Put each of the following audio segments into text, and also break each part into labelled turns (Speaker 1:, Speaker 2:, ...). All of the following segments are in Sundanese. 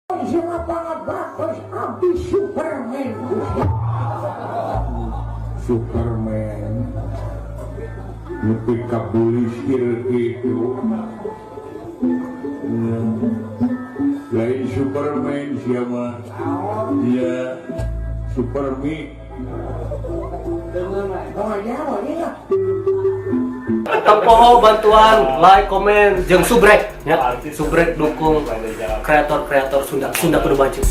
Speaker 1: Abdi Superman. Superman nepi ka bulisir kitu. Lain Superman sia mah. Iya, Supermi. Oh ya, oh iya.
Speaker 2: Tempoho bantuan, like, komen, jeung subrek ya. Subrek dukung kreator-kreator Sunda. Sunda kudu maju.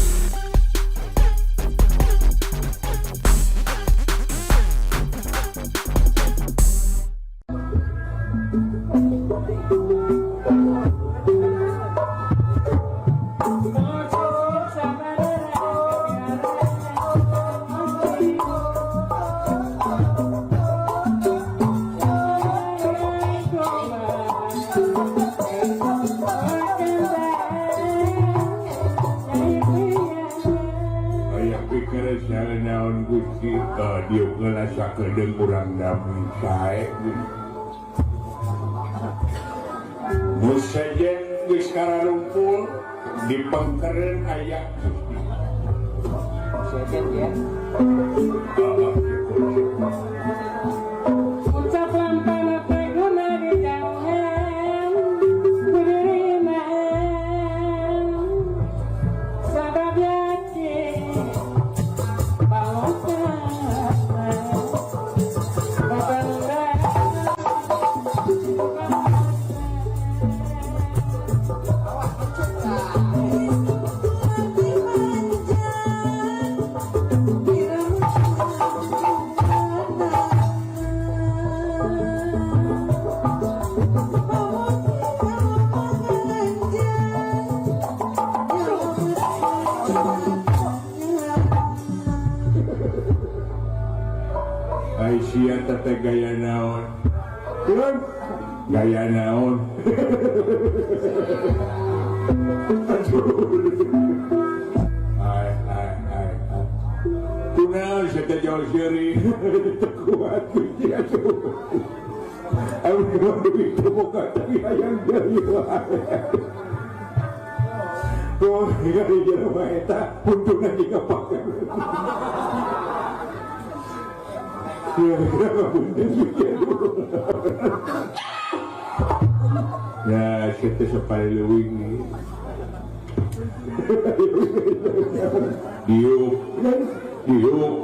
Speaker 1: Aya pikir saha naon Gusti diuk ngeula sakedeung urang dami sae. Nu sejen geus kararumpul di pengkeren aya Gusti.
Speaker 3: Sejen ya.
Speaker 4: Ucap lampana preguna di jangan berdiriman sabab yakin bahwa
Speaker 1: Aisyah teh gaya naon? Gaya naon? Ai ai ai. Kunaon sia teh jauh seuri? Teu kuat Gusti atuh. Abdi mah duit teu boga tapi hayang deui wae. Tuh, ningali jelema eta untungna jiga pake. Ya, situ sepali leuwih. Diuk, diuk.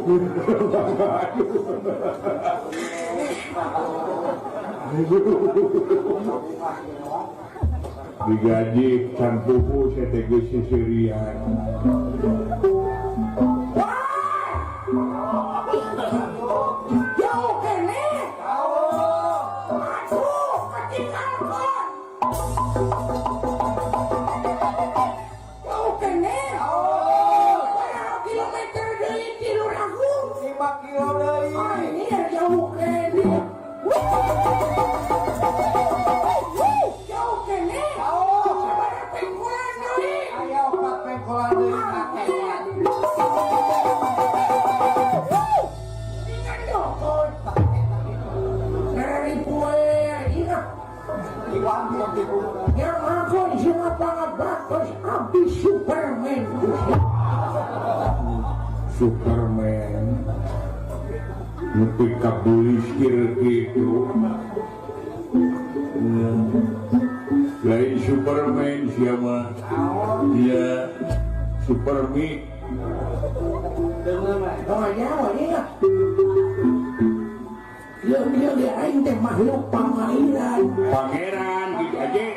Speaker 1: Digaji can pupu saya teh geus sisirian.
Speaker 5: Jauh keneh. Aduh, kecikal. Jauh keneh. Berapa kilometer deui ti Luragung?
Speaker 3: 5 kilo deui.
Speaker 5: Ah, ini jauh keneh. Jauh keneh. Sabaraha pengkolan deui?
Speaker 3: Aya 4 pengkolan deui kakek.
Speaker 5: Ingat dong. Naripuer, ingat.
Speaker 3: Iwan tipu.
Speaker 5: Yang aku semua pangabatos abdi Superman.
Speaker 1: Superman nepi ka bulisir kitu. Lain Superman sia mah. Iya, Supermi.
Speaker 5: Oh ya, oh iya. Dia dia dia aing teh makhluk pangeran.
Speaker 1: Pangeran gitu aja.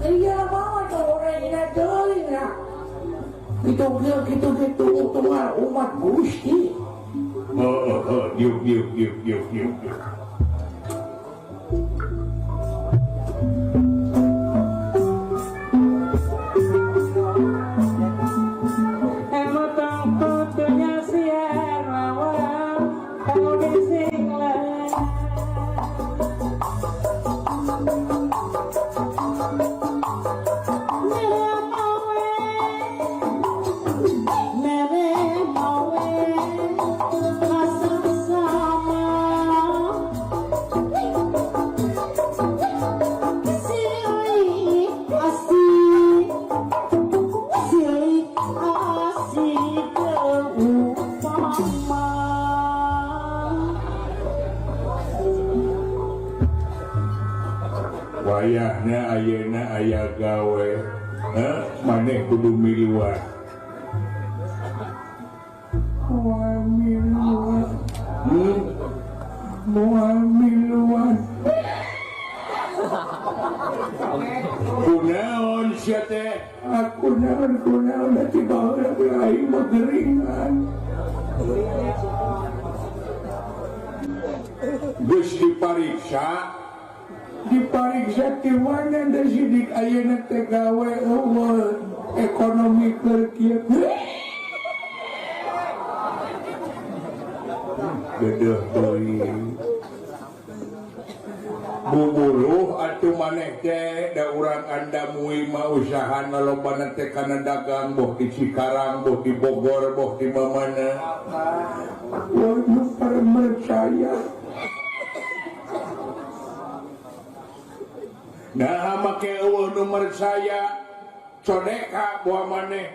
Speaker 5: Iya mau tuh orang ina deui lah. Gitu gitu gitu gitu tunggal umat Gusti.
Speaker 1: Oh oh oh, diuk diuk diuk diuk diuk.
Speaker 4: Emotong putunya siar lawan kau disinglah. Mere mawe, mere mawe, masa sama.
Speaker 1: aya gawe maneh kudu miluan. Moal miluan. Moal miluan. Kunaon sia teh? Aku naon kunaon da baheula ge aing mah geringan. Geus dipariksa, dipariksa ti mana da sidik ayeuna teh gawe eueuh ekonomi keur kieu. Gedeh deui. Bubuluh atuh maneh teh da urang Andamui mah usahana lobana teh kana dagang boh di Cikarang, boh di Bogor, boh di mamana. Waduh percaya. Nah make eueuh nu percaya codeka boa maneh.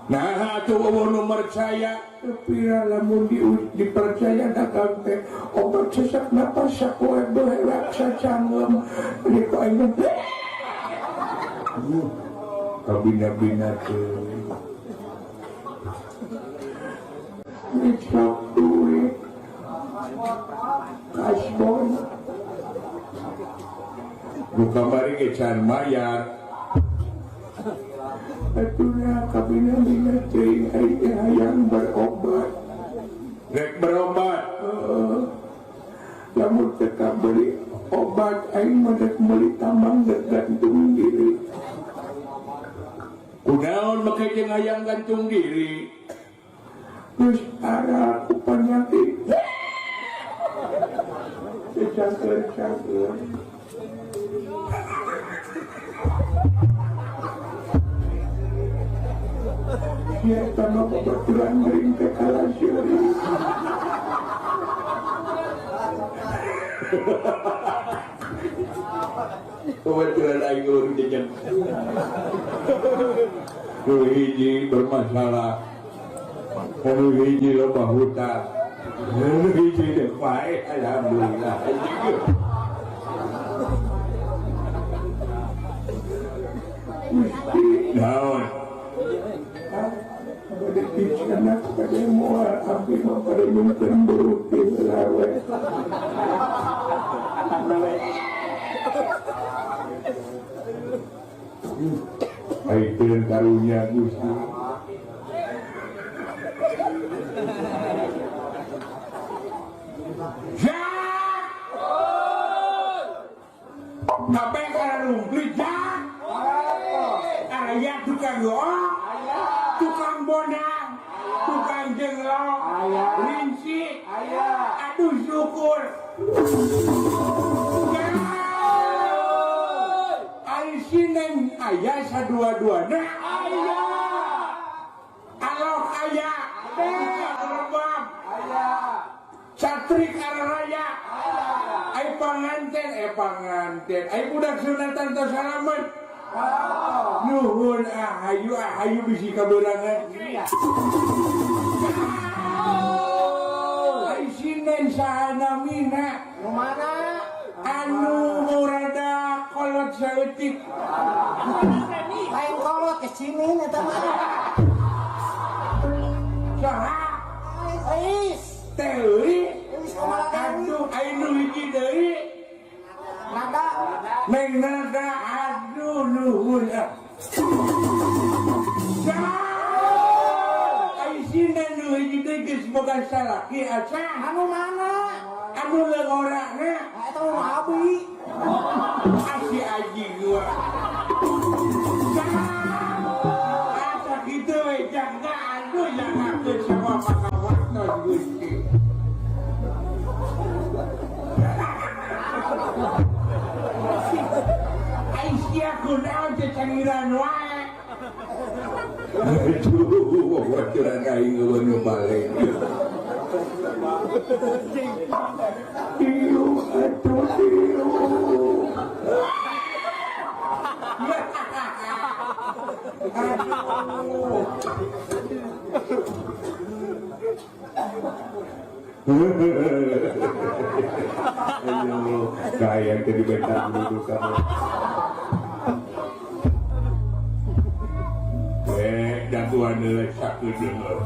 Speaker 1: Nah atuh eueuh nu percaya pira lamun dipercaya dagang teh obat sesak napas sapoe beulak sacangeum di ku aing teh kabina-bina teh micok duit kasbon nu kamari ge can mayar atuh kabina-bina teuing aing teh hayang berobat rek berobat lamun teu kabeli obat aing mah rek meuli tambang rek gantung diri. Kunaon make jeung hayang gantung diri? Geus ara ku panyakit. Cangkeun-cangkeun. Ya sama babaturan gering teh kalah sieuri. Babaturan aing eueuh jajan. Nu hiji bermasalah, nu hiji loba hutang, nu hiji teh bae alhamdulillah. Gusti naon? Pada anak pada mual abdi mah pada nyungkeun beruti heula we. Aiteun karunya Gusti. Jak! Kabeh karumpli jak! Aya tukang goong, tukang bonang, tukang jenglong, rinci, aduh syukur. Ari sinen aya sadua-duana aya. Alok aya, rebab aya. Catrik araya. Ai panganten, panganten. Ai budak sunatan tos salamet. Nuhun ahayu ahayu bisi kaberangan. Ai sinen saha namina?
Speaker 3: Nu mana?
Speaker 1: Anu murada kolot saeutik.
Speaker 3: Lain kolot ke sini eta mah.
Speaker 1: Saha?
Speaker 3: Euis.
Speaker 1: Teh euy.
Speaker 3: Euis kumaha
Speaker 1: Aduh, ai nu hiji deui.
Speaker 3: Nada.
Speaker 1: Neng nada aduh nuhun. Ai sinen nu hiji deui geus boga salaki acan.
Speaker 3: Anu mana?
Speaker 1: Anu leungorana.
Speaker 3: Eta mah abi.
Speaker 1: Asi aji gua. Asa kitu we jangka aduh jangakeun sama pakawaton Gusti. Ai sia kunaon teh cangiran wae. Aduh, babaturan aing eueuh nu balik. Iu atuh iu. Aduh. Ayo, kaya tadi bentar dulu kamu. Daguan sakedeung.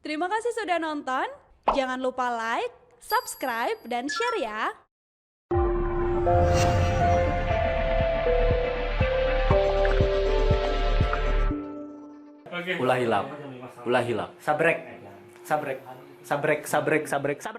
Speaker 6: Terima kasih sudah nonton. Jangan lupa like, subscribe, dan share ya.
Speaker 2: Ulah hilap. Ulah hilap. Sabrek. Sabrek. Sabrek, sabrek, sabrek, sabrek.